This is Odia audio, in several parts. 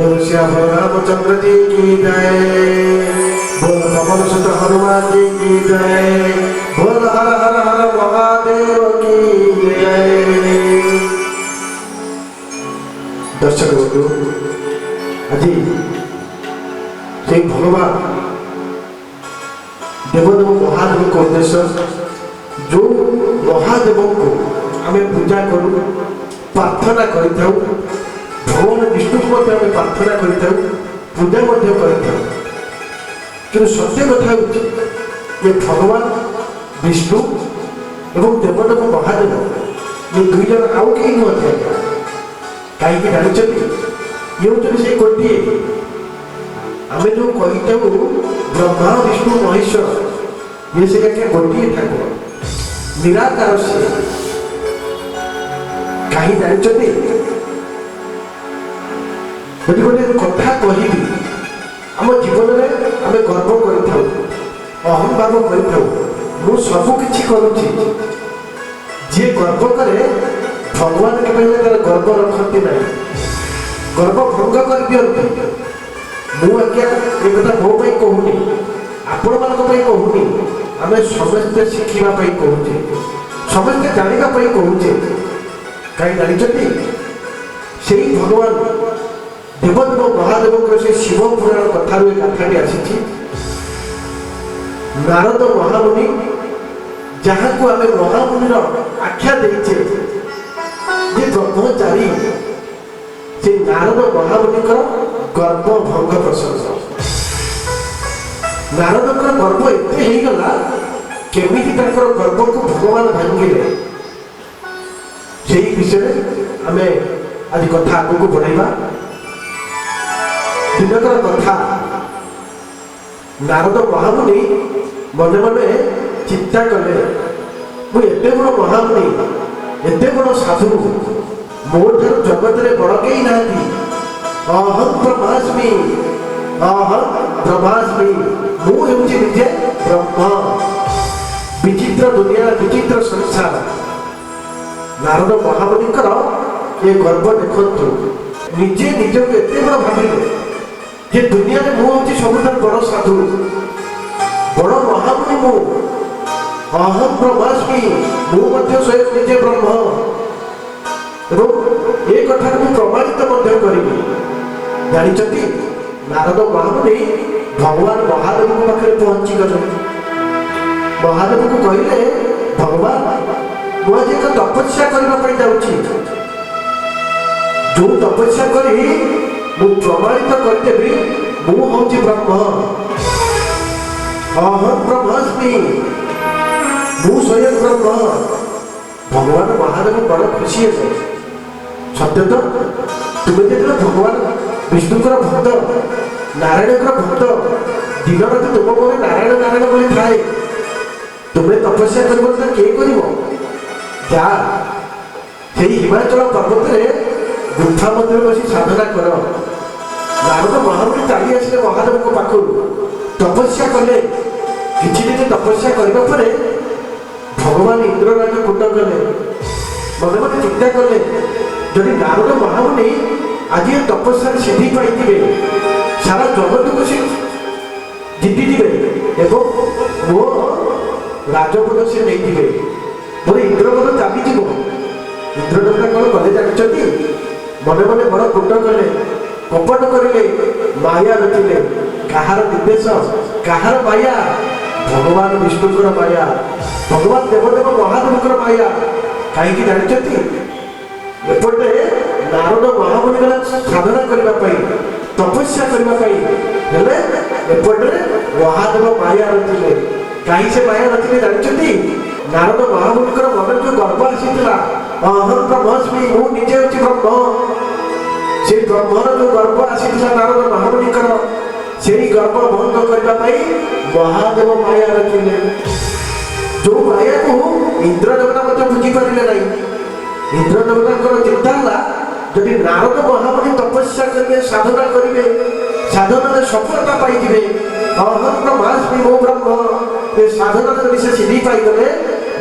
बोल श्याम रामचंद्र जी की जय, बोल पवन सुत हनुमान जी की जय, बोल हर हर हर महादेव की जय। ଦର୍ଶକ ବନ୍ଧୁ, ଆଜି ସେଇ ଭଗବାନ ଦେବଦେବ ମହାଦେବଙ୍କ ଉଦ୍ଦେଶ୍ୟ, ଯେଉଁ ମହାଦେବଙ୍କୁ ଆମେ ପୂଜା କରୁ, ପ୍ରାର୍ଥନା କରିଥାଉ, ଭଗବାନ ବିଷ୍ଣୁକୁ ମଧ୍ୟ ଆମେ ପ୍ରାର୍ଥନା କରିଥାଉ, ପୂଜା ମଧ୍ୟ କରିଥାଉ। କିନ୍ତୁ ସତ୍ୟ କଥା ହେଉଛି ଯେ ଭଗବାନ ବିଷ୍ଣୁ ଏବଂ ଦେବଦେବ ମହାଦେବ ଏ ଦୁଇ ଜଣ ଆଉ କେହି ନୁହନ୍ତି ଆଜ୍ଞା। କାହିଁକି ଜାଣିଛନ୍ତି? ଇଏ ହେଉଛନ୍ତି ସେଇ ଗୋଟିଏ। ଆମେ ଯେଉଁ କହିଥାଉ ବ୍ରହ୍ମା ବିଷ୍ଣୁ ମହେଶ୍ୱର, ଇଏ ସେ ଆଜ୍ଞା ଗୋଟିଏ ଠାକୁର, ନିରାକାର ସିଏ। କାହିଁ ଜାଣିଛନ୍ତି? ଯଦି ଗୋଟେ କଥା କହିବି, ଆମ ଜୀବନରେ ଆମେ ଗର୍ବ କରିଥାଉ, ଅହଂଭାବ କରିଥାଉ, ମୁଁ ସବୁ କିଛି କରୁଛି। ଯିଏ ଗର୍ବ କରେ, ଭଗବାନ କେବେ ହେଲେ ତାର ଗର୍ବ ରଖନ୍ତି ନାହିଁ, ଗର୍ବ ଭଙ୍ଗ କରିଦିଅନ୍ତି। ମୁଁ ଆଜ୍ଞା ଏ କଥା ମୋ ପାଇଁ କହୁନି, ଆପଣମାନଙ୍କ ପାଇଁ କହୁନି, ଆମେ ସମସ୍ତେ ଶିଖିବା ପାଇଁ କହୁଛେ, ସମସ୍ତେ ଜାଣିବା ପାଇଁ କହୁଛେ। କାହିଁ ଜାଣିଛନ୍ତି? ସେଇ ଭଗବାନ ଦେବଦେବ ମହାଦେବଙ୍କର ସେ ଶିବ ପୁରାଣ କଥାରୁ ଏ କଥାଟି ଆସିଛି। ନାରଦ ମହାମୁନି, ଯାହାକୁ ଆମେ ମହାମୁନିର ଆଖ୍ୟା ଦେଇଛେ, ଯେ ବ୍ରହ୍ମଚାରୀ, ସେ ନାରଦ ମହାମୁନିଙ୍କର ଗର୍ବ ଭଙ୍ଗ ପ୍ରସଙ୍ଗ। ନାରଦଙ୍କର ଗର୍ବ ଏତେ ହେଇଗଲା, କେମିତି ତାଙ୍କର ଗର୍ବକୁ ଭଗବାନ ଭାଙ୍ଗିଲେ, ସେଇ ବିଷୟରେ ଆମେ ଆଜି କଥା ଆଗକୁ ବଢ଼େଇବା। ଦିନକର କଥା, ନାରଦ ମହାମୁନି ମନେ ମନେ ଚିନ୍ତା କଲେ, ମୁଁ ଏତେ ବଡ଼ ମହାମୁନି, ଏତେ ବଡ଼ ସାଧୁ, ମୋ ଠାରୁ ଜଗତରେ ବଡ଼ କେହି ନାହାନ୍ତି। ଅହଂ ବ୍ରହ୍ମାସ୍ମି, ଅହଂ ବ୍ରହ୍ମାସ୍ମି, ମୁଁ ହେଉଛି ନିଜେ ବ୍ରହ୍ମ। ବିଚିତ୍ର ଦୁନିଆ, ବିଚିତ୍ର ସଂସାର। ନାରଦ ମହାମୁନିଙ୍କର ଏ ଗର୍ବ ଦେଖନ୍ତୁ, ନିଜେ ନିଜକୁ ଏତେ ବଡ଼ ଭାବିଲେ ଯେ ଦୁନିଆରେ ମୁଁ ହେଉଛି ସବୁଠାରୁ ବଡ଼ ସାଧୁ, ବଡ଼ ମହାମୁନି ମୁଁ। ଅହଂ ବ୍ରହ୍ମାସ୍ମି, ମୁଁ ମଧ୍ୟ ସ୍ୱୟଂ ନିଜେ ବ୍ରହ୍ମ ଏବଂ ଏ କଥାକୁ ମୁଁ ପ୍ରମାଣିତ ମଧ୍ୟ କରିବି। ଜାଣିଛନ୍ତି, ନାରଦ ମହାମୁନି ଭଗବାନ ମହାଦେବଙ୍କ ପାଖରେ ପହଞ୍ଚିଗଲେ। ମହାଦେବଙ୍କୁ କହିଲେ, ଭଗବାନ, ମୁଁ ଆଜି ଏକ ତପସ୍ୟା କରିବା ପାଇଁ ଯାଉଛି, ଯୋଉ ତପସ୍ୟା କରି ମୁଁ ପ୍ରମାଣିତ କରିଦେବି ମୁଁ ହେଉଛି ବ୍ରହ୍ମ। ଅହଂ ବ୍ରହ୍ମାସ୍ମି, ମୁଁ ସ୍ୱୟଂ ବ୍ରହ୍ମ। ଭଗବାନ ମହାଦେବ ବଡ଼ ଖୁସି ହେଲେ। ସତ୍ୟ ତ, ତୁମେ ଯେତେବେଳେ ଭଗବାନ ବିଷ୍ଣୁଙ୍କର ଭକ୍ତ, ନାରାୟଣଙ୍କର ଭକ୍ତ, ଦିନ ରାତି ତୁମ ମନରେ ନାରାୟଣ ନାରାୟଣ ବୋଲି ଥାଏ, ତୁମେ ତପସ୍ୟା କରିବ ତ କିଏ କରିବ? ଯା, ସେଇ ହିମାଚଳ ପର୍ବତରେ ଗୁମ୍ଫା ମଧ୍ୟରେ ବସି ସାଧନା କର। ନାରଦ ମହାମୁନି ଚାଲି ଆସିଲେ ମହାଦେବଙ୍କ ପାଖରୁ, ତପସ୍ୟା କଲେ। କିଛି ଦିନ ତପସ୍ୟା କରିବା ପରେ ଭଗବାନ ଇନ୍ଦ୍ରରାଜ କୁଟ କଲେ, ମନେ ମନେ ଚିନ୍ତା କଲେ, ଯଦି ନାରଦ ମହାମୁନି ଆଜି ଏ ତପସ୍ୟାରେ ସିଦ୍ଧି ପାଇଥିବେ, ସାରା ଜଗତକୁ ସେ ଜିତିଯିବେ ଏବଂ ମୋ ରାଜପଦ ସେ ନେଇଯିବେ, ମୋର ଇନ୍ଦ୍ରପଦ ଚାଲିଯିବ। ଇନ୍ଦ୍ରଦେବତା କ'ଣ କଲେ ଜାଣିଛନ୍ତି? ମନେ ମନେ ବଡ଼ କୁଟ କଲେ, କପଟ କରିଲେ, ମାୟା ରଚିଲେ। କାହାର ନିର୍ଦ୍ଦେଶ, କାହାର ମାୟା? ଭଗବାନ ବିଷ୍ଣୁଙ୍କର ମାୟା, ଭଗବାନ ଦେବଦେବ ମହାଦେବଙ୍କର ମାୟା। କାହିଁକି ଜାଣିଛନ୍ତି? ଏପଟେ ନାରଦ ମହାମୁନି ଗଲା ସାଧନା କରିବା ପାଇଁ, ତପସ୍ୟା କରିବା ପାଇଁ, ହେଲେ ଏପଟରେ ମହାଦେବ ମାୟା ରଚିଲେ। କାହିଁ ସେ ମାୟା ରଚିଲେ ଜାଣିଛନ୍ତି? ନାରଦ ମହାମୁନିଙ୍କର ମନରେ ଯୋଉ ଗର୍ବ ଆସିଥିଲା, ଅହଂ ବ୍ରହ୍ମାସ୍ମି, ମୁଁ ନିଜେ ହେଉଛି ବ୍ରହ୍ମ, ସେଇ ବ୍ରହ୍ମର ଯୋଉ ଗର୍ବ ଆସିଥିଲା ନାରଦ ମହାମୁନିଙ୍କର, ସେଇ ଗର୍ବ ଭଙ୍ଗ କରିବା ପାଇଁ ମହାଦେବ ମାୟା ରଚିଲେ, ଯୋଉ ମାୟାକୁ ଇନ୍ଦ୍ର ଦେବତା ମଧ୍ୟ ବୁଝିପାରିଲେ ନାହିଁ। ଇନ୍ଦ୍ର ଦେବତାଙ୍କର ଚିନ୍ତା ହେଲା, ଯଦି ନାରଦ ମହାମୁନି ତପସ୍ୟା କରିବେ, ସାଧନା କରିବେ, ସାଧନାରେ ସଫଳତା ପାଇଯିବେ, ଅହଂ ବ୍ରହ୍ମାସ୍ମି, ମୋ ବ୍ରହ୍ମ, ଏ ସାଧନାରେ ଯଦି ସେ ସିଦ୍ଧି ପାଇଗଲେ,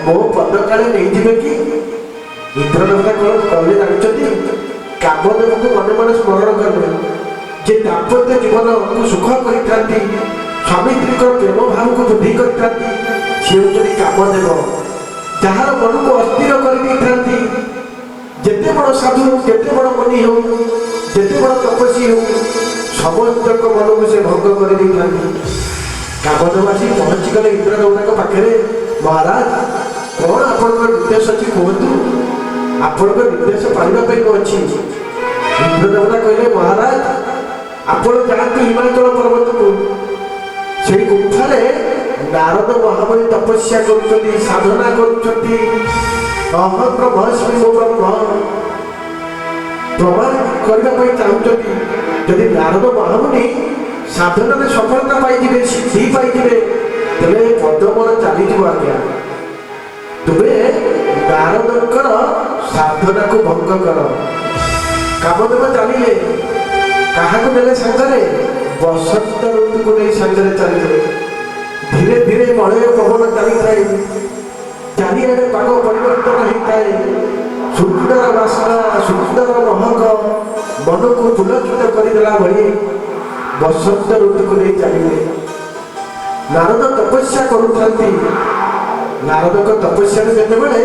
ମୋ ପଦ କାଳେ ନେଇଯିବେ କି? ଇନ୍ଦ୍ର ଦେବତା କ'ଣ କଲେ ଜାଣିଛନ୍ତି? କାମଦେବକୁ ମନେ ମନେ ସ୍ମରଣ କଲେ। ଯେ ଦାମ୍ପତ୍ୟ ଜୀବନକୁ ସୁଖ କରିଥାନ୍ତି, ସ୍ୱାମୀ ସ୍ତ୍ରୀଙ୍କର ପ୍ରେମ ଭାବକୁ ବୃଦ୍ଧି କରିଥାନ୍ତି, ସିଏ ହେଉଛନ୍ତି କାମଦେବ। ଯାହାର ମନକୁ ଅସ୍ଥିର କରିଦେଇଥାନ୍ତି, ଯେତେ ବଡ଼ ସାଧୁ ହେଉ, ଯେତେ ବଡ଼ ମୁନି ହେଉ, ଯେତେ ବଡ଼ ତପସ୍ୱୀ ହେଉ, ସମସ୍ତଙ୍କ ମନକୁ ସେ ଭଙ୍ଗ କରିଦେଇଥାନ୍ତି। କାମଦେବ ଆସି ପହଞ୍ଚିଗଲେ ଇନ୍ଦ୍ରଦେବତାଙ୍କ ପାଖରେ। ମହାରାଜ, କ'ଣ ଆପଣଙ୍କର ନିର୍ଦ୍ଦେଶ ଅଛି କୁହନ୍ତୁ, ଆପଣଙ୍କ ନିର୍ଦ୍ଦେଶ ପାଇବା ପାଇଁ ମୁଁ ଅଛି। ଇନ୍ଦ୍ରଦେବତା କହିଲେ, ମହାରାଜ, ଆପଣ ଯାଆନ୍ତୁ ହିମାଚଳ ପର୍ବତକୁ, ସେଇ ଗୁମ୍ଫାରେ ନାରଦ ମହାମୁନି ତପସ୍ୟା କରୁଛନ୍ତି, ସାଧନା କରୁଛନ୍ତି। ଅହଂ ବ୍ରହ୍ମାସ୍ମି ମୋ ବ୍ରହ୍ମ ପ୍ରମାଣ କରିବା ପାଇଁ ଚାହୁଁଛନ୍ତି। ଯଦି ନାରଦ ମହାମୁନି ସାଧନାରେ ସଫଳତା ପାଇଯିବେ, ସିଦ୍ଧି ପାଇଯିବେ, ତେବେ ପଦ ମୋର ଚାଲିଯିବ ଆଜ୍ଞା। ତୁମେ ନାରଦଙ୍କର ସାଧନାକୁ ଭଙ୍ଗ କର। କାମଦେବ ଚାଲିଲେ। କାହାକୁ ନେଲେ ସାଙ୍ଗରେ? ବସନ୍ତ ଋତୁକୁ ନେଇ ସାଙ୍ଗରେ ଚାଲିଲେ। ଧୀରେ ଧୀରେ ମଳୟ ପବନ ଚାଲିଥାଏ, ଚାରିଆଡ଼େ ପାଗ ପରିବର୍ତ୍ତନ ହେଇଥାଏ। ସୁନ୍ଦର ବାସ୍ନା, ସୁନ୍ଦର ମହକ ମନକୁ ପୁଲକିତ କରିଦେଲା ଭଳି ବସନ୍ତ ଋତୁକୁ ନେଇ ଚାଲିଲେ। ନାରଦ ତପସ୍ୟା କରୁଥାନ୍ତି। ନାରଦଙ୍କ ତପସ୍ୟାରେ ଯେତେବେଳେ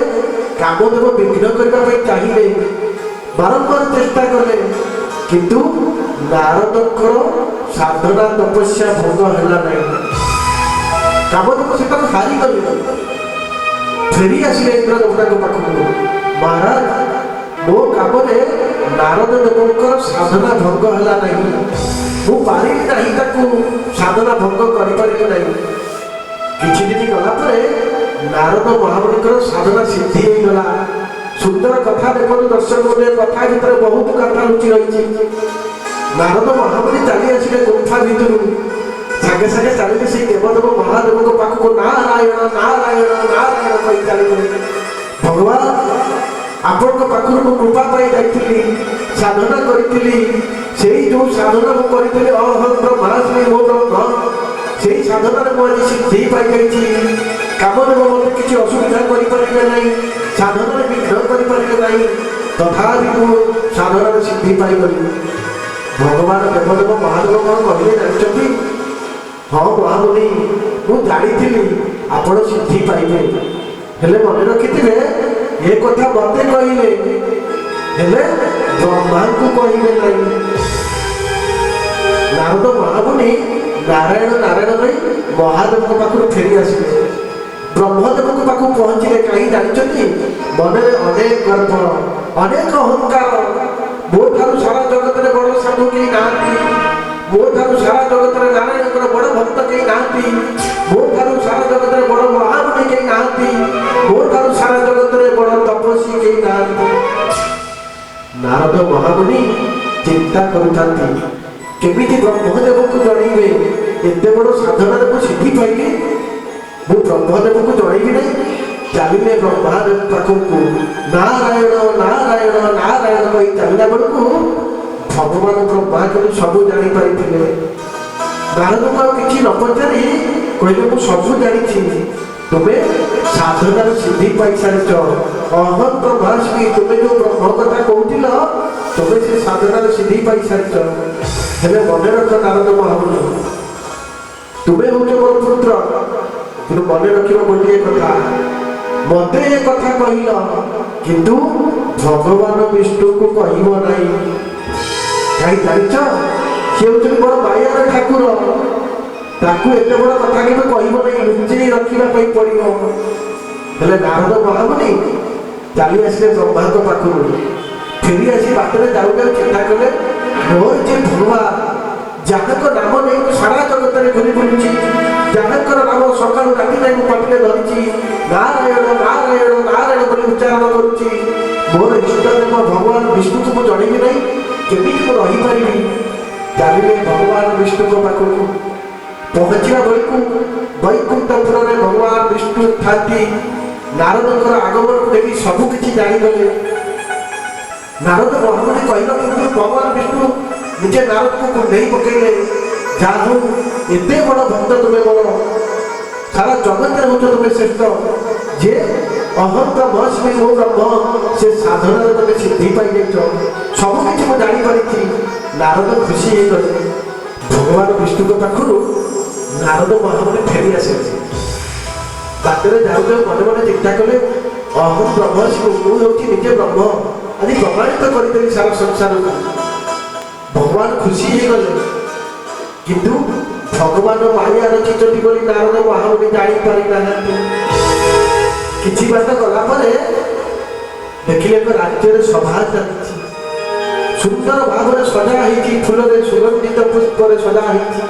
କାମଦେବ ବିଘ୍ନ କରିବା ପାଇଁ ଚାହିଁଲେ, ବାରମ୍ବାର ଚେଷ୍ଟା କଲେ, କିନ୍ତୁ ନାରଦଙ୍କର ସାଧନା ତପସ୍ୟା ଭଙ୍ଗ ହେଲା ନାହିଁ। କାମଦେବ ସେଠାରୁ ହାରିଗଲେ, ଫେରି ଆସିଲେ ଇନ୍ଦ୍ର ଦେବତାଙ୍କ ପାଖକୁ। ମହାରାଜ, ମୋ କାମରେ ନାରଦ ଦେବଙ୍କର ସାଧନା ଭଙ୍ଗ ହେଲା ନାହିଁ, ମୁଁ ପାରିଲି ନାହିଁ, ତାକୁ ସାଧନା ଭଙ୍ଗ କରିପାରିଲି ନାହିଁ। କିଛି ଦିନ ଗଲା ପରେ ନାରଦ ମହାମୁନିଙ୍କର ସାଧନା ସିଦ୍ଧି ହେଇଗଲା। ସୁନ୍ଦର କଥା ଦେଖନ୍ତୁ ଦର୍ଶକ ବନ୍ଧୁ, କଥା ଭିତରେ ବହୁତ କଥା ଲୁଚି ରହିଛି। ନାରଦ ମହାମୁନି ଚାଲି ଆସିଲେ ଗୁମ୍ଫା ଭିତରୁ, ସାଙ୍ଗେ ସାଙ୍ଗେ ଚାଲିଲେ ସେଇ ଦେବଦେବ ମହାଦେବଙ୍କ ପାଖକୁ। ନାରାୟଣ ନାରାୟଣ ନାରାୟଣ କହି ଚାଲିଗଲେ। ଭଗବାନ, ଆପଣଙ୍କ ପାଖରୁ ମୁଁ କୃପା ପାଇ ଯାଇଥିଲି, ସାଧନା କରିଥିଲି। ସେଇ ଯୋଉ ସାଧନା ମୁଁ କରିଥିଲି, ଅହଂ ବ୍ରହ୍ମାସ୍ମି ମୋ ବ୍ରହ୍ମ, ସେଇ ସାଧନାରେ ମୁଁ ଆଜି ସିଦ୍ଧି ପାଇଯାଇଛି। କାମଦେବ ମୋତେ କିଛି ଅସୁବିଧା କରିପାରିବେ ନାହିଁ, ସାଧନାରେ ବିଘ୍ନ କରିପାରିବେ ନାହିଁ, ତଥାପି ମୁଁ ସାଧନାରେ ସିଦ୍ଧି ପାଇଗଲି। ଭଗବାନ ଦେବଦେବ ମହାଦେବ କ'ଣ କହିଲେ ଜାଣିଛନ୍ତି? ହଁ ମହାମୁନି, ମୁଁ ଜାଣିଥିଲି ଆପଣ ସିଦ୍ଧି ପାଇବେ, ହେଲେ ମନେ ରଖିଥିବେ, ଏ କଥା ମତେ କହିଲେ, ହେଲେ ବ୍ରହ୍ମାଙ୍କୁ କହିବେ ନାହିଁ। ନାରଦ ମହାମୁନି ନାରାୟଣ ନାରାୟଣ କହି ମହାଦେବଙ୍କ ପାଖରୁ ଫେରି ଆସିଲେ, ବ୍ରହ୍ମଦେବଙ୍କ ପାଖକୁ ପହଞ୍ଚିଲେ। କାହିଁ ଜାଣିଛନ୍ତି? ମନରେ ଅନେକ ଗର୍ବ, ଅନେକ ଅହଙ୍କାର। ମୋ ଠାରୁ ସାରା ଜଗତରେ ବଡ଼ ସାଧୁ କେହି ନାହାନ୍ତି, ମୋ ଠାରୁ ସାରା ଜଗତରେ ନାରାୟଣଙ୍କର ବଡ଼ ଭକ୍ତ କେହି ନାହାନ୍ତି, ମୋ ଠାରୁ ସାରା ଜଗତରେ ବଡ଼ ମହାମୁନି କେହି ନାହାନ୍ତି, ମୋ ଠାରୁ ସାରା ଜଗତରେ ବଡ଼ ତପସ୍ୱୀ କେହି ନାହାନ୍ତି। ନାରଦ ମହାମୁନି ଚିନ୍ତା କରୁଥାନ୍ତି କେମିତି ବ୍ରହ୍ମଦେବଙ୍କୁ ଜଣେଇବେ, ଏତେ ବଡ଼ ସାଧନାରେ ମୁଁ ସିଦ୍ଧି ପାଇଲି, ମୁଁ ବ୍ରହ୍ମଦେବଙ୍କୁ ଜଣେଇବି ନାହିଁ। ଚାଲିଲେ ବ୍ରହ୍ମାଦେବ ପାଖକୁ। ନାରାୟଣ ନାରାୟଣ ନାରାୟଣ କହି ଚାଲିଲା ବେଳକୁ ଭଗବାନ ବ୍ରହ୍ମା କିନ୍ତୁ ସବୁ ଜାଣିପାରିଥିଲେ। ନାରଦଙ୍କୁ ଆଉ କିଛି ନ ପଚାରି କହିଲେ, ମୁଁ ସବୁ ଜାଣିଛି, ତୁମେ ସାଧନାର ସିଦ୍ଧି ପାଇସାରିଛ। ଅହଂ ବ୍ରହ୍ମାସ୍ମି, ତୁମେ ଯୋଉ ବ୍ରହ୍ମ କଥା କହୁଥିଲ, ତୁମେ ସେ ସାଧନାର ସିଦ୍ଧି ପାଇସାରିଛ। ହେଲେ ମନେ ରଖ ନାରଦ ମହାମୁନି, ତୁମେ ହଉଛ ମୋର ପୁତ୍ର, କିନ୍ତୁ ମନେ ରଖିବ ଗୋଟିଏ କଥା, ମତେ ଏ କଥା କହିଲ କିନ୍ତୁ ଭଗବାନ ବିଷ୍ଣୁକୁ କହିବ ନାହିଁ। କାହିଁ ଜାଣିଛ? ସିଏ ହଉଛନ୍ତି ବଡ଼ ମାୟାର ଠାକୁର, ତାକୁ ଏତେ ବଡ଼ କଥା କେବେ କହିବ ନାହିଁ, ଲୁଚେଇ ରଖିବା ପାଇଁ ପଡ଼ିବ। ହେଲେ ନାରଦ ମହାମୁନି ଚାଲି ଆସିଲେ ବ୍ରହ୍ମାଙ୍କ ପାଖରୁ। ଫେରି ଆସି ବାଟରେ ଯାଉ ଯାଉ ଚିନ୍ତା କଲେ, ମୋର ଯେ ଭଗବାନ, ଯାହାଙ୍କ ନାମ ନେଇ ମୁଁ ସାରା ଜଗତରେ ଘୁରି ବୁଲୁଛି, ଯାହାଙ୍କର ନାମ ସକାଳୁ ରାତି ଯାଏ ମୁଁ ପାଟିରେ ଧରିଛି, ନାରାୟଣ ନାରାୟଣ ନାରାୟଣ ବୋଲି ଉଚ୍ଚାରଣ କରୁଛି, ମୋର ଇଷ୍ଟଦେବ ଭଗବାନ ବିଷ୍ଣୁକୁ ମୁଁ ଜଣେଇବି ନାହିଁ, କେମିତି ମୁଁ ରହିପାରିବି? ଚାଲିଲେ ଭଗବାନ ବିଷ୍ଣୁଙ୍କ ପାଖକୁ। ପହଞ୍ଚିବା ବେଳକୁ ବୈକୁଣ୍ଠପୁରରେ ଭଗବାନ ବିଷ୍ଣୁ ଥାନ୍ତି। ନାରଦଙ୍କର ଆଗମନକୁ ଦେଖି ସବୁ କିଛି ଜାଣିଗଲେ। ନାରଦ ମହାମୁନି କହିବା ପୂର୍ବରୁ ଭଗବାନ ବିଷ୍ଣୁ ନିଜେ ନାରଦକୁ କୁଣ୍ଢେଇ ପକେଇଲେ। ଯାହା ହଉ, ଏତେ ବଡ଼ ଭକ୍ତ ତୁମେ ମୋର, ସାରା ଜଗତରେ ହଉଛ ତୁମେ ଶ୍ରେଷ୍ଠ, ଯେ ଅହଂ ବ୍ରହ୍ମାସ୍ମି ମୋ ବ୍ରହ୍ମ, ସେ ସାଧନାରେ ତୁମେ ସିଦ୍ଧି ପାଇଯାଇଛ, ସବୁ କିଛି ମୁଁ ଜାଣିପାରିଛି। ନାରଦ ଖୁସି ହେଇଗଲେ। ଭଗବାନ ବିଷ୍ଣୁଙ୍କ ପାଖରୁ ନାରଦ ମହାମୁନି ଫେରି ଆସିଲେ। ବାଟରେ ଯାଉ ଯାଉ ମନେ ମନେ ଚିନ୍ତା କଲେ, ଅହಂ ବ୍ରହ୍ମସ୍ମି, ମୁଁ ହେଉଛି ନିଜେ ବ୍ରହ୍ମ, ଆଜି ପ୍ରମାଣିତ କରିଦେଲି ସାରା ସଂସାରକୁ। ଭଗବାନ ଖୁସି ହେଇଗଲେ। କିନ୍ତୁ ଭଗବାନ ମାୟା ରଚିଛନ୍ତି ବୋଲି ନାରଦ ମହାମୁନି ଜାଣିପାରି ନାହାନ୍ତି। କିଛି ବାଟ ଗଲା ପରେ ଦେଖିଲେ ଏକ ରାଜ୍ୟରେ ସଭା ଚାଲିଛି, ସୁନ୍ଦର ଭାବରେ ସଜା ହେଇଛି, ଫୁଲରେ ସୁଗନ୍ଧିତ ପୁଷ୍ପରେ ସଜା ହେଇଛି।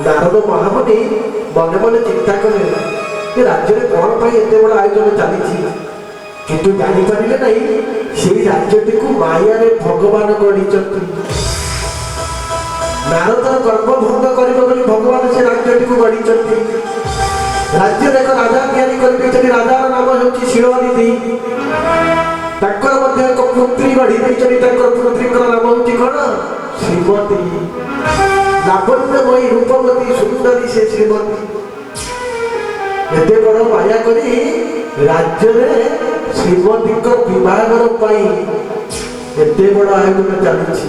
ନାରଦ ମହାମୁନି ମନେ ମନେ ଚିନ୍ତା କଲେ ଏ ରାଜ୍ୟରେ କ'ଣ ପାଇଁ ଏତେ ବଡ଼ ଆୟୋଜନ ଚାଲିଛି। କିନ୍ତୁ ଜାଣିପାରିଲେ ନାହିଁ ସେଇ ରାଜ୍ୟଟିକୁ ମାୟାରେ ଭଗବାନ ଗଢ଼ିଛନ୍ତି। ନାରଦର ଗର୍ବ ଭଙ୍ଗ କରିବ ବୋଲି ଭଗବାନ ସେ ରାଜ୍ୟଟିକୁ ଗଢ଼ିଛନ୍ତି। ରାଜ୍ୟରେ ଏକ ରାଜା ତିଆରି କରିଦେଇଛନ୍ତି। ରାଜାର ନାମ ହେଉଛି ଶିଳନିଧି। ତାଙ୍କର ମଧ୍ୟ ଏକ ପୁତ୍ରୀ ଗଢ଼ି ଦେଇଛନ୍ତି। ତାଙ୍କର ପୁତ୍ରୀଙ୍କର ନାମ ହେଉଛି କ'ଣ? ଶ୍ରୀମତୀ। ଲାବଣ୍ୟମୟୀ, ରୂପବତୀ, ସୁନ୍ଦରୀ ସେ ଶ୍ରୀମତୀ। ଏତେ ବଡ଼ ମାୟା କରି ରାଜ୍ୟରେ ଶ୍ରୀମତୀଙ୍କ ବିବାହଘର ପାଇଁ ଏତେ ବଡ଼ ଆୟୋଜନ ଚାଲିଛି।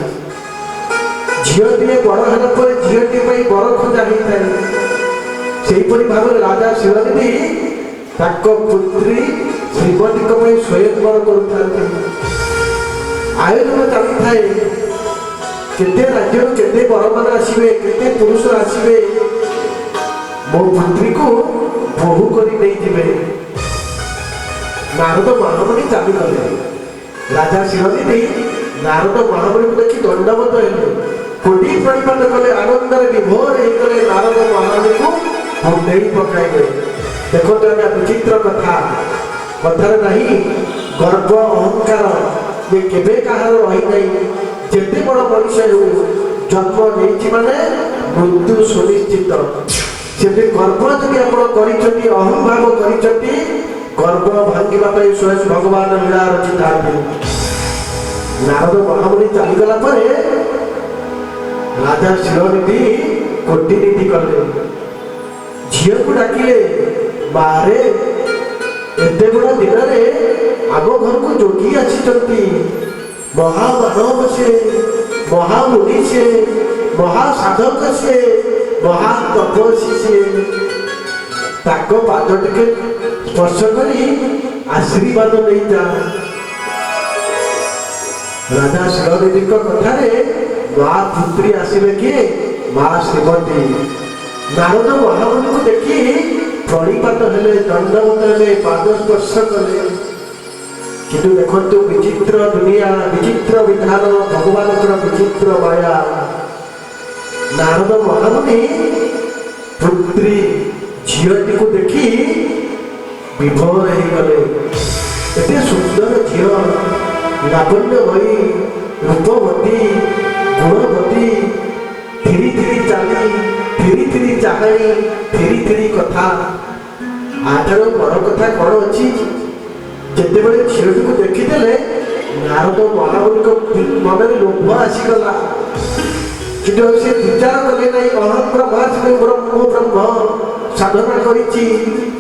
ଝିଅଟିଏ ବଡ଼ ହେଲା ପରେ ଝିଅଟିଏ ପାଇଁ ବର ଖୋଜା ହେଇଥାଏ। ସେହିପରି ଭାବରେ ରାଜା ଶିଳନିଧି ତାଙ୍କ ପୁତ୍ରୀ ଶ୍ରୀମତୀଙ୍କ ପାଇଁ ସ୍ୱୟଂବର କରୁଥାନ୍ତି। ଆୟୋଜନ ଚାଲିଥାଏ। କେତେ ରାଜ୍ୟରୁ କେତେ ବରମାନେ ଆସିବେ, କେତେ ପୁରୁଷ ଆସିବେ, ମୋ ପୁତ୍ରୀକୁ ବୋହୂ କରି ନେଇଯିବେ। ନାରଦ ମହାମୁନି ଚାଲିଗଲେ। ରାଜା ଶିଳନିଧି ନାରଦ ମହାମୁନିକୁ ଦେଖି ଦଣ୍ଡବତ ହେଲେ, କୋଟି ପ୍ରଣିପାତ କଲେ, ଆନନ୍ଦରେ ବିଭୋର ହେଇଗଲେ। ନାରଦ ମହାମୁନିକୁ କୁଣ୍ଢେଇ ପକାଇଲେ। ଦେଖନ୍ତୁ ଆଜ୍ଞା, ବିଚିତ୍ର କଥା। କଥାରେ ନାହିଁ, ଗର୍ବ ଅହଙ୍କାର ଯେ କେବେ କାହାର ରହିନାହିଁ। ଯେତେ ବଡ଼ ମଣିଷ ହେଉ, ଜନ୍ମ ନେଇଛି ମାନେ ମୃତ୍ୟୁ ସୁନିଶ୍ଚିତ। ସେମିତି ଗର୍ବ ଯଦି ଆପଣ କରିଛନ୍ତି, ଅହଂଭାବ କରିଛନ୍ତି, ଗର୍ବ ଭାଙ୍ଗିବା ପାଇଁ ସ୍ୱୟଂ ଭଗବାନ ଲୀଳା ରଚିଥାନ୍ତି। ନାରଦ ମହାମୁନି ଚାଲିଗଲା ପରେ ରାଜା ଶିଳନିଧି କୋଟିନୀତି କଲେ। ଝିଅକୁ ଡାକିଲେ, ମାରେ, ଏତେ ବଡ଼ ଦିନରେ ଆମ ଘରକୁ ଯୋଗୀ ଆସିଛନ୍ତି, ମହାମାନବ ସେ, ମହାମୁନି ସେ, ମହାସାଧକ ସେ, ମହାତପସ୍ୱୀ ସେ। ତାଙ୍କ ପାଦ ଟିକେ ସ୍ପର୍ଶ କରି ଆଶୀର୍ବାଦ ନେଇଯା। ରାଜା ଶିଳନିଧିଙ୍କ କଥାରେ ମା ପୁତ୍ରୀ ଆସିଲେ। କିଏ? ମା ଶ୍ରୀମତୀ। ନାରଦ ମହାମୁନିକୁ ଦେଖି ପ୍ରଣିପାତ ହେଲେ, ଦଣ୍ଡବତ ହେଲେ, ପାଦ ସ୍ପର୍ଶ କଲେ। କିନ୍ତୁ ଦେଖନ୍ତୁ, ବିଚିତ୍ର ଦୁନିଆ, ବିଚିତ୍ର ବିଧାନ, ଭଗବାନଙ୍କର ବିଚିତ୍ର ମାୟା। ନାରଦ ମହାମୁନି ପୁତ୍ରୀ ଝିଅଟିକୁ ଦେଖି ବିଭୋର ହେଇଗଲେ। ଏତେ ସୁନ୍ଦର ଝିଅ, ଲାବଣ୍ୟମୟୀ, ରୂପବତୀ, ଗୁଣବତୀ, ଥିରି ଥିରି ଚାଲି, ଥିରି ଥିରି ଚାହାଣି, ଥିରି ଥିରି କଥା। ଆଠାରୁ ବଡ଼ କଥା କ'ଣ ଅଛି? ଯେତେବେଳେ ଝିଅଟିକୁ ଦେଖିଦେଲେ, ନାରଦ ମହାମୁନିଙ୍କ ମନରେ ଲୋଭ ଆସିଗଲା। କିନ୍ତୁ ଆଉ ସେ ବିଚାର କଲେ ନାହିଁ। ଅହଂ ବ୍ରହ୍ମାସ୍ମି, ମୁଁ ବ୍ରହ୍ମ, ସାଧନା କରିଛି,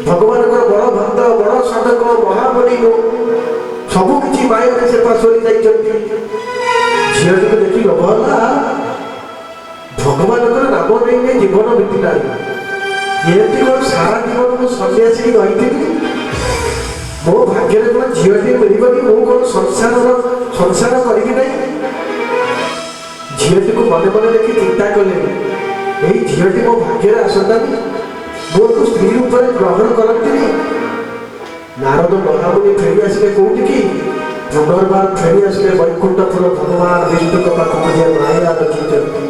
ଭଗବାନଙ୍କର ବଡ଼ ଭକ୍ତ, ବଡ଼ ସାଧକ, ମହାମୁନି ମୁଁ। ସବୁ କିଛି ମାୟାରେ ସେ ପାଶୋରି ଯାଇଛନ୍ତି। ଝିଅଟିକୁ ଦେଖି ଲୋଭ ହେଲା। ଭଗବାନଙ୍କର ନାମ ନେଇ ନେଇ ଜୀବନ ବିତିଲାଣି, ଏମିତି କ'ଣ ସାରା ଜୀବନ ମୁଁ ସନ୍ନ୍ୟାସୀ ରହିଥିବି? ମୋ ଭାଗ୍ୟରେ କ'ଣ ଝିଅଟିଏ ମିଳିବନି? ମୁଁ କ'ଣ ସଂସାର କରିବି ନାହିଁ? ଝିଅଟିକୁ ମନେ ମନେ ଦେଖି ଚିନ୍ତା କଲେ, ଏଇ ଝିଅଟି ମୋ ଭାଗ୍ୟରେ ଆସନ୍ତାନି, ମୁଁ ୟାକୁ ସ୍ତ୍ରୀ ରୂପରେ ଗ୍ରହଣ କରନ୍ତିନି। ନାରଦ ମହାମୁନି ଫେରି ଆସିଲେ କୋଉଠିକି? ପୁନର୍ବାର ଫେରି ଆସିଲେ ବୈକୁଣ୍ଠପୁର ଭଗବାନ ବିଷ୍ଣୁଙ୍କ ପାଖକୁ, ଯିଏ ମାୟା ରଚିଛନ୍ତି।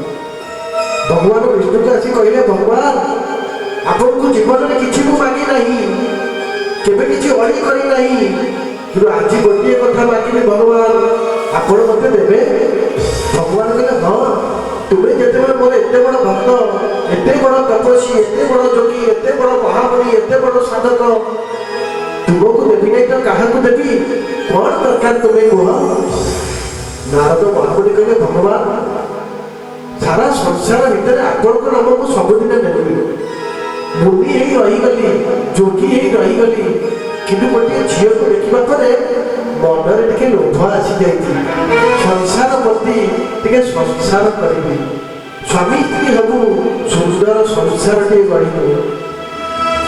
ଭଗବାନ ବିଷ୍ଣୁକୁ ଆସି କହିଲେ, ଭଗବାନ, ଆପଣଙ୍କୁ ଜୀବନରେ କିଛି ମୁଁ ମାଗି ନାହିଁ, କେବେ କିଛି ଅଳି କରି ନାହିଁ, କିନ୍ତୁ ଆଜି ଗୋଟିଏ କଥା ମାଗିବି ଭଗବାନ, ଆପଣ ମୋତେ ଦେବେ? ଭଗବାନ କହିଲେ, ହଁ, ତୁମେ ଯେତେବେଳେ ମୋର ଏତେ ବଡ଼ ଭକ୍ତ, ଏତେ ବଡ଼ ତପସ୍ୱୀ, ଏତେ ବଡ଼ ଯୋଗୀ, ଏତେ ବଡ଼ ମହାମୁନି, ଏତେ ବଡ଼ ସାଧକ, ତୁମକୁ ଦେବି ନାହିଁ ତ କାହାକୁ ଦେବି? କ'ଣ ଦରକାର ତୁମେ କୁହ। ନାରଦ ମହାମୁନି କହିଲେ, ଭଗବାନ, ସାରା ସଂସାର ଭିତରେ ଆପଣଙ୍କ ନାମ ମୁଁ ସବୁଦିନ ନେବି। ମୁନି ହେଇ ରହିଗଲି, ଯୋଗୀ ହେଇ ରହିଗଲି, କିନ୍ତୁ ଗୋଟିଏ ଝିଅକୁ ଦେଖିବା ପରେ ମନରେ ଟିକେ ଲୋଭ ଆସିଯାଇଛି। ସଂସାର ପ୍ରତି ଟିକେ ସଂସାର କରିବି, ସ୍ୱାମୀ ସ୍ତ୍ରୀ ହେବୁ, ସୁନ୍ଦର ସଂସାରଟିଏ ଗଢ଼ିବୁ।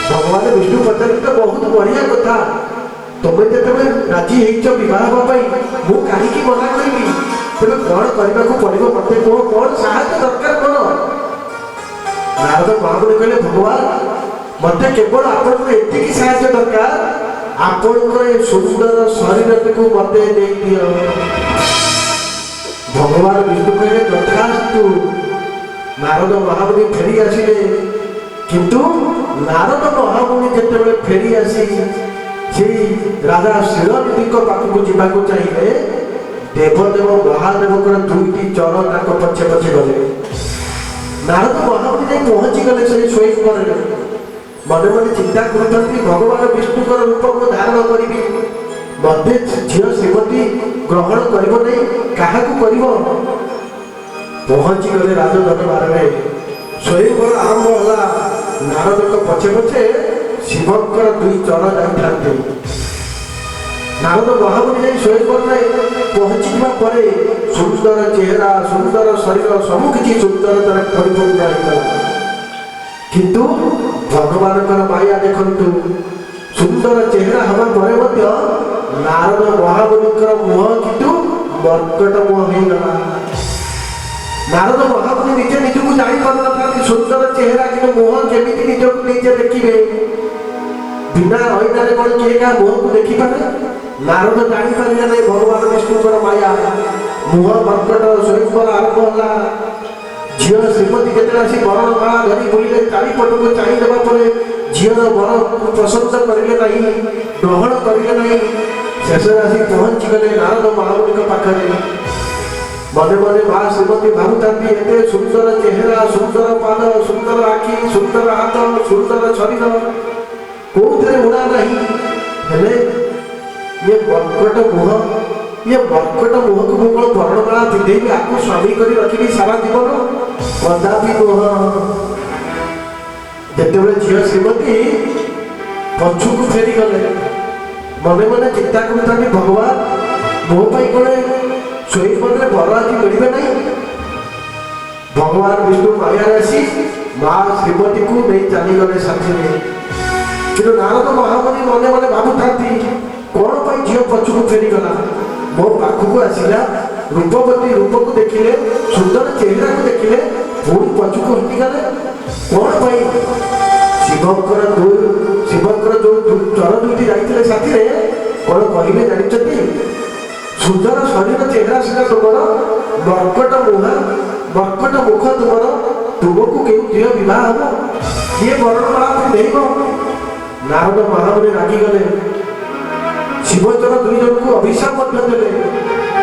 ଭଗବାନ ବିଷ୍ଣୁ ପଚାରିଲେ, ତ ବହୁତ ବଢ଼ିଆ କଥା। ତମେ ଯେତେବେଳେ ରାଜି ହେଇଛ ବିବାହ ହେବା ପାଇଁ, ମୁଁ କାହିଁକି ମନା କରିବି? ତେବେ କ'ଣ କରିବାକୁ ପଡ଼ିବ ମତେ କୁହ, କ'ଣ ସାହାଯ୍ୟ ଦରକାର କ'ଣ? ନାରଦ ମହାମୁନି କହିଲେ, ଭଗବାନ, ମତେ କେବଳ ଆପଣଙ୍କର ଏତିକି ସାହାଯ୍ୟ ଦରକାର, ଆପଣଙ୍କର ଏ ସୁନ୍ଦର ଶରୀରଟିକୁ ମତେ ଦେଇଦିଅ। ଭଗବାନ ବିଷ୍ଣୁ କହିଲେ, ତଥାସ୍ତୁ। ନାରଦ ମହାମୁନି ଫେରି ଆସିଲେ। କିନ୍ତୁ ନାରଦ ମହାମୁନି ଯେତେବେଳେ ଫେରି ଆସି ସେଇ ରାଜା ଶିଳନିଧିଙ୍କ ପାଖକୁ ଯିବାକୁ ଚାହିଁଲେ, ଦେବଦେବ ମହାଦେବଙ୍କର ଦୁଇଟି ଚର ତାଙ୍କ ପଛେ ପଛେ ଗଲେ। ନାରଦ ମହାମୁନି ଯାଇ ପହଞ୍ଚିଗଲେ ସେଇ ସ୍ୱୟଂବରରେ। ମନେ ମନେ ଚିନ୍ତା କରୁଛନ୍ତି, ଭଗବାନ ବିଷ୍ଣୁଙ୍କର ରୂପ ମୁଁ ଧାରଣ କରିବି, ମତେ ଝିଅ ଶ୍ରୀମତୀ ଗ୍ରହଣ କରିବ ନାହିଁ, କାହାକୁ କରିବ? ପହଞ୍ଚିଗଲେ ରାଜ ଦରବାରରେ। ସ୍ୱୟଂବର ଆରମ୍ଭ ହେଲା। ନାରଦଙ୍କ ପଛେ ପଛେ ଶିବଙ୍କର ଦୁଇ ଚର ଯାଇଥାନ୍ତି। ନାରଦ ମହାମୁନି ଯାଇ ସ୍ୱୟଂବରରେ ପହଞ୍ଚିଯିବା ପରେ ସୁନ୍ଦର ଚେହେରା, ସୁନ୍ଦର ଶରୀର, ସବୁ କିଛି ସୁନ୍ଦରତାରେ ପରିପୂର୍ଣ୍ଣ ହେଇଗଲା। କିନ୍ତୁ ଭଗବାନଙ୍କର ମାୟା ଦେଖନ୍ତୁ, ସୁନ୍ଦର ଚେହେରା ହେବା ପରେ ମଧ୍ୟ ନାରଦ ମହାମୁନିଙ୍କର ମୁହଁ କିନ୍ତୁ ମର୍କଟ ମୁହଁ ହେଇଗଲା। ନାରଦ ମହାମୁନି ନିଜେ ନିଜକୁ ଜାଣିପାରୁନଥାନ୍ତି। ସୁନ୍ଦର ଚେହେରା, କିନ୍ତୁ ମୁହଁ କେମିତି ନିଜକୁ ନିଜେ ଦେଖିବେ? ବିନା ଅଇନାରେ କଣ କିଏ କାହା ମୁହଁକୁ ଦେଖିପାରେ? ନାରଦ ଜାଣିପାରିଲେ ନାହିଁ ଭଗବାନ ବିଷ୍ଣୁଙ୍କର ମାୟା। ମୁହଁ ମର୍କଟ। ସ୍ୱୟଂବର ଆରମ୍ଭ ହେଲା। ଝିଅ ଶ୍ରୀମତୀ ଯେତେବେଳେ ଆସି ବରଣମାଳା ଧରି ବୁଲିଲେ, ଚାରିପଟକୁ ଚାହିଁଦେବା ପରେ ଝିଅର ବର ପସନ୍ଦ କରିଲେ ନାହିଁ, ଗ୍ରହଣ କରିଲେ ନାହିଁ। ଶେଷରେ ଆସି ପହଞ୍ଚିଗଲେ ନାରଦ ମହାମୁନିଙ୍କ ପାଖରେ। ମନେ ମନେ ମା ଶ୍ରୀମତୀ ଭାବୁଥାନ୍ତି, ଏତେ ସୁନ୍ଦର ଚେହେରା, ସୁନ୍ଦର ପାଦ, ସୁନ୍ଦର ଆଖି, ସୁନ୍ଦର ହାତ, ସୁନ୍ଦର ଶରୀର, କୋଉଥିରେ ଉଣା ନାହିଁ, ହେଲେ ଇଏ ମର୍କଟ ମୁହଁ। ଇଏ ମର୍କଟ ମୁହଁକୁ ମୁଁ କଣ ବରଣମାଳା ପିନ୍ଧେଇବି, ଆକୁ ସ୍ୱାମୀ କରି ରଖିବି ସାରା ଜୀବନ? କଦାପି ନୁହଁ। ଯେତେବେଳେ ଝିଅ ଶ୍ରୀମତୀ ପଛକୁ ଫେରିଗଲେ, ମନେ ମନେ ଚିନ୍ତା କରୁଥାନ୍ତି, ଭଗବାନ, ମୋ ପାଇଁ କଣ ସ୍ୱୟଂବରରେ ବର ଆଜି ମିଳିବେ ନାହିଁ? ଭଗବାନ ବିଷ୍ଣୁ ମାୟାରେ ଆସି ମା ଶ୍ରୀମତୀକୁ ନେଇ ଚାଲିଗଲେ ସାଥିରେ। କିନ୍ତୁ ନାରଦ ମହାମୁନି ମନେ ମନେ ଭାବୁଥାନ୍ତି, କଣ ପାଇଁ ଝିଅ ପଛକୁ ଫେରିଗଲା? ମୋ ପାଖକୁ ଆସିଲା, ରୂପବତୀ ରୂପକୁ ଦେଖିଲେ, ସୁନ୍ଦର ଚେହେରାକୁ ଦେଖିଲେ, ପୁଣି ପଛକୁ ହଟିଗଲେ କଣ ପାଇଁ? ଶିବଙ୍କର ଯୋଉ ଚର ଦୁଇଟି ଯାଇଥିଲେ ସାଥିରେ, କଣ କହିଲେ ଜାଣିଛନ୍ତି? ସୁନ୍ଦର ଶରୀର ଚେହେରା ସିନା ତୁମର, ମର୍କଟ ମୁହାଁ, ମର୍କଟ ମୁଖ ତୁମର, ତୁମକୁ କେଉଁ ଝିଅ ବିବାହ ହବ? କିଏ ବରଣମାଳା ପିନ୍ଧେଇବ? ନାରଦ ମହାମୁନି ରାଗିଗଲେ। ଶିବଚର ଦୁଇ ଜଣଙ୍କୁ ଅଭିଶାପ ମଧ୍ୟ ଦେଲେ।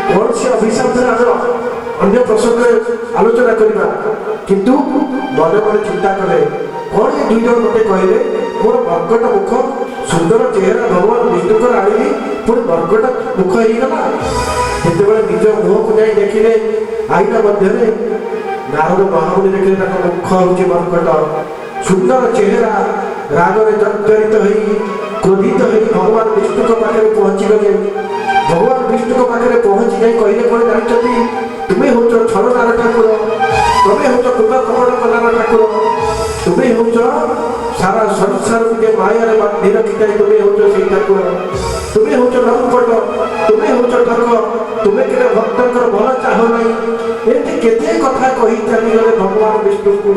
କଣ ସେ ଅଭିଶାପ ଦେଲେ, ଆମେ ଅନ୍ୟ ପ୍ରସଙ୍ଗରେ ଆଲୋଚନା କରିବା। କିନ୍ତୁ ମନେ ମନେ ଚିନ୍ତା କଲେ, କଣ ଏ ଦୁଇ ଜଣ ମତେ କହିଲେ, ମୋର ମର୍କଟ ମୁଖ? ସୁନ୍ଦର ଚେହେରା ଭଗବାନ ବିଷ୍ଣୁଙ୍କର ଆଣିଲି, ପୁଣି ମର୍କଟ ମୁଖ ହେଇଗଲା। ଯେତେବେଳେ ନିଜ ମୁହଁକୁ ଯାଇ ଦେଖିଲେ ଆଇନା ମଧ୍ୟରେ, ନାରଦ ମହାମୁନି ଦେଖିଲେ ତାଙ୍କ ମୁଖ ହେଉଛି ମର୍କଟ। ସୁନ୍ଦର ଚେହେରା। ରାଗରେ ଜର୍ଜରିତ ହେଇ, କ୍ରୋଧିତ ହେଇ ଭଗବାନ ବିଷ୍ଣୁଙ୍କ ପାଖରେ ପହଞ୍ଚିଗଲେ। ଭଗବାନ ବିଷ୍ଣୁଙ୍କ ପାଖରେ ପହଞ୍ଚି ଯାଇ କହିଲେ କଣ ଜାଣିଛନ୍ତି? ତୁମେ ହେଉଛ ଛଳନାର ଠାକୁର, ତୁମେ ହେଉଛ କୃପା କପଟ କଲାର ଠାକୁର, ତୁମେ ହେଉଛ ସାରା ସଂସାରକୁ ଯେ ମାୟାରେ ବାନ୍ଧି ରଖିଥାଏ, ତୁମେ ହେଉଛ ସେଇ ଠାକୁର। ତୁମେ ହେଉଛ ଲମ୍ପଟ, ତୁମେ ହେଉଛ ଠକ, ତୁମେ କେବେ ଭକ୍ତଙ୍କର ଭଲ ଚାହ ନାହିଁ। ଏମିତି କେତେ କଥା କହି ଚାଲିଗଲେ ଭଗବାନ ବିଷ୍ଣୁଙ୍କୁ।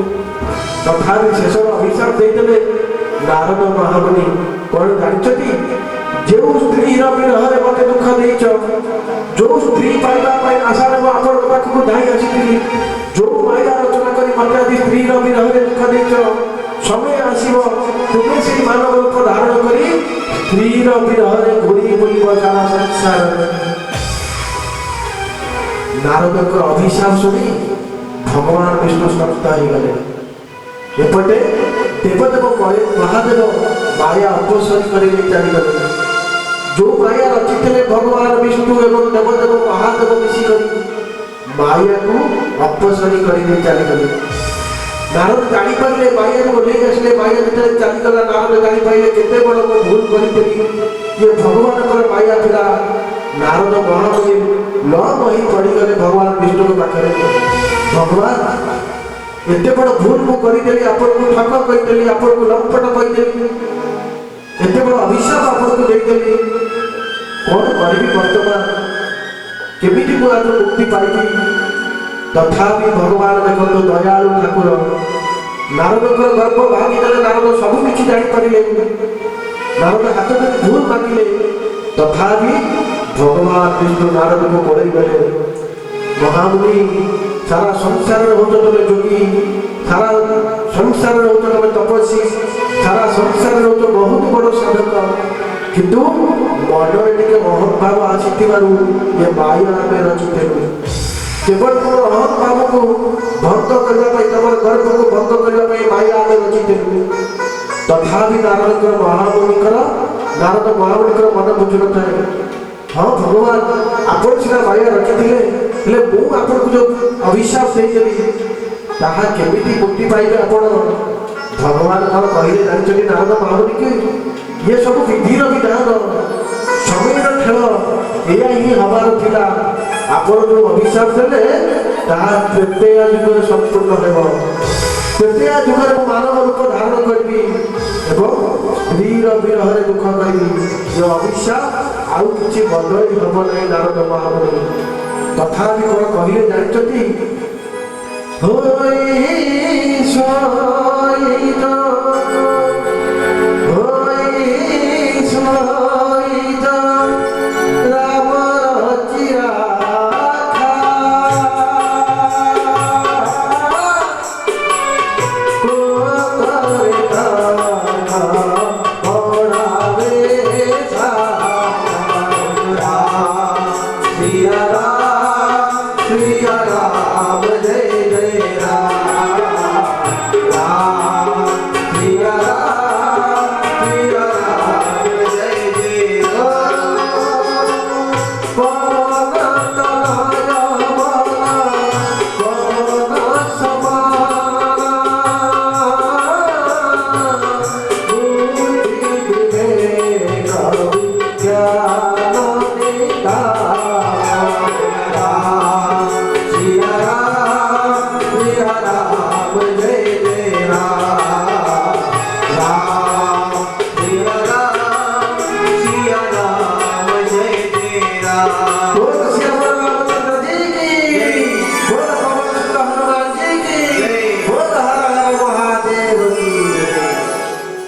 ତଥାପି ଶେଷର ଅଭିଶାପ ଦେଇଦେଲେ ନାରଦ ମହାମୁନି। କଣ ଜାଣିଛନ୍ତି? ଯେଉଁ ସ୍ତ୍ରୀର ବିରହରେ ମତେ ଦୁଃଖ ଦେଇଛ, ଯୋଉ ସ୍ତ୍ରୀ ପାଇବା ପାଇଁ ଆଶାରେ ମୁଁ ଆପଣଙ୍କ ପାଖକୁ ଧାଇଁ ଆସିଥିଲି, ଯୋଉ ମାୟା ରଚନା କରି ମତେ ଆଜି ସ୍ତ୍ରୀର ବିରହରେ ଦୁଃଖ ଦେଇଛ, ସମୟ ଆସିବ ତୁମେ ସେଇ ମାନବ ରୂପ ଧାରଣ କରି ସ୍ତ୍ରୀର ବିରହରେ ଘୁରି ବୁଲିବ ସାରା ସଂସାରରେ। ନାରଦଙ୍କର ଅଭିଶାପ ଶୁଣି ଭଗବାନ ବିଷ୍ଣୁ ସ୍ତବ୍ଧ ହେଇଗଲେ। ଏପଟେ ଦେବଦେବ ମହାଦେବ ମାୟା ଅପସରି କରି ନେଇ ଚାଲିଗଲେ। ଯୋଉ ମାୟା ରଚିଥିଲେ ଭଗବାନ ବିଷ୍ଣୁ ଏବଂ ଦେବଦେବ ମହାଦେବ ମିଶିକରି, ମାୟାକୁ ଅପସରି କରି ନେଇ ଚାଲିଗଲେ। ନାରଦ ଜାଣିପାରିଲେ, ମାୟାରୁ ଓହ୍ଲେଇ ଆସିଲେ। ମାୟା ଯେତେବେଳେ ଚାଲିଗଲା, ନାରଦ ଜାଣିପାରିଲେ କେତେ ବଡ଼ ମୁଁ ଭୁଲ କରିଥିଲି, ଇଏ ଭଗବାନଙ୍କର ମାୟା ଥିଲା। ନାରଦ ମହାମୁନି ନ କହି ପଡ଼ିଗଲେ ଭଗବାନ ବିଷ୍ଣୁଙ୍କ ପାଖରେ। ଭଗବାନ, ଏତେ ବଡ଼ ଭୁଲ ମୁଁ କରିଦେଲି, ଆପଣଙ୍କୁ ଠକ କହିଦେଲି, ଆପଣଙ୍କୁ ଲମ୍ପଟ କହିଦେଲି, ଏତେ ବଡ଼ ଅଭିଶାପ ଆପଣଙ୍କୁ ଦେଇଦେଲି। କଣ କରିବି ବର୍ତ୍ତମାନ? କେମିତି ମୁଁ ଆଗରୁ ମୁକ୍ତି ପାଇବି? ତଥାପି ଭଗବାନ ଦେଖନ୍ତୁ, ଦୟାଳୁ ଠାକୁର, ନାରଦଙ୍କର ଗର୍ବ ଭାଙ୍ଗିଦେଲେ। ନାରଦ ସବୁ କିଛି ଜାଣିପାରିଲେ। ନାରଦ ହାତ ଧରି ଭୁଲ ମାଗିଲେ। ତଥାପି ଭଗବାନ ବିଷ୍ଣୁ ନାରଦକୁ କୋଳେଇ ଗଲେ। ମହାମୁନି, ସାରା ସଂସାରରେ ହଉଛ ତମେ ଯୋଗୀ, ସାରା ସଂସାରରେ ହଉଛ ତମେ ତପସ୍ୱୀ, ସାରା ସଂସାରରେ ହଉଛ ବହୁତ ବଡ଼ ସାଧକ, କିନ୍ତୁ ମନରେ ଟିକେ ଅହଂଭାବ ଆସିଥିବାରୁ ଏ ମାୟା ଆମେ ରଚିଥିଲୁ। କେବଳ ତୁମର ଅହଂଭାବକୁ ଭଙ୍ଗ କରିବା ପାଇଁ, ତମର ଗର୍ବକୁ ଭଙ୍ଗ କରିବା ପାଇଁ ମାୟା ଆମେ ରଚିଥିଲୁ। ତଥାପି ନାରଦଙ୍କର ମହାମୁନିଙ୍କର ନାରଦ ମହାମୁନିଙ୍କର ମନ ବୁଝୁନଥାଏ। ହଁ ଭଗବାନ, ଆପଣ ସିନା ମାୟା ରଖିଥିଲେ, ହେଲେ ମୁଁ ଆପଣଙ୍କୁ ଯୋଉ ଅଭିଶାପ ଦେଇଦେଲି, ତାହା କେମିତି ମୁକ୍ତି ପାଇବେ ଆପଣ? ଭଗବାନ କଣ କହିଲେ ଜାଣିଛନ୍ତି ନାରଦ ମହାମୁନିକି? ଇଏ ସବୁ ବିଧିର ବିଧାନ, ସମୟର ଖେଳ, ଏଇଆ ହିଁ ହବାର ଥିଲା। ଆପଣ ଯୋଉ ଅଭିଶାପ ଦେଲେ, ତାହା ତ୍ରେତୟା ଯୁଗରେ ସମ୍ପୂର୍ଣ୍ଣ ହେବ। ତ୍ରେତୟା ଯୁଗରେ ମୁଁ ମାନବ ରୂପ ଧାରଣ କରିବି ଏବଂ ସ୍ତ୍ରୀର ବିରହରେ ଦୁଃଖ କରିବି। ଏ ଅଭିଶାପ ଆଉ କିଛି ବଦଳି ହେବ ନାହିଁ ନାରଦ ମହାମୁନି। ତଥାପି କଣ କହିଲେ ଜାଣିଛନ୍ତି? ହୋଇ ଶୋଇତ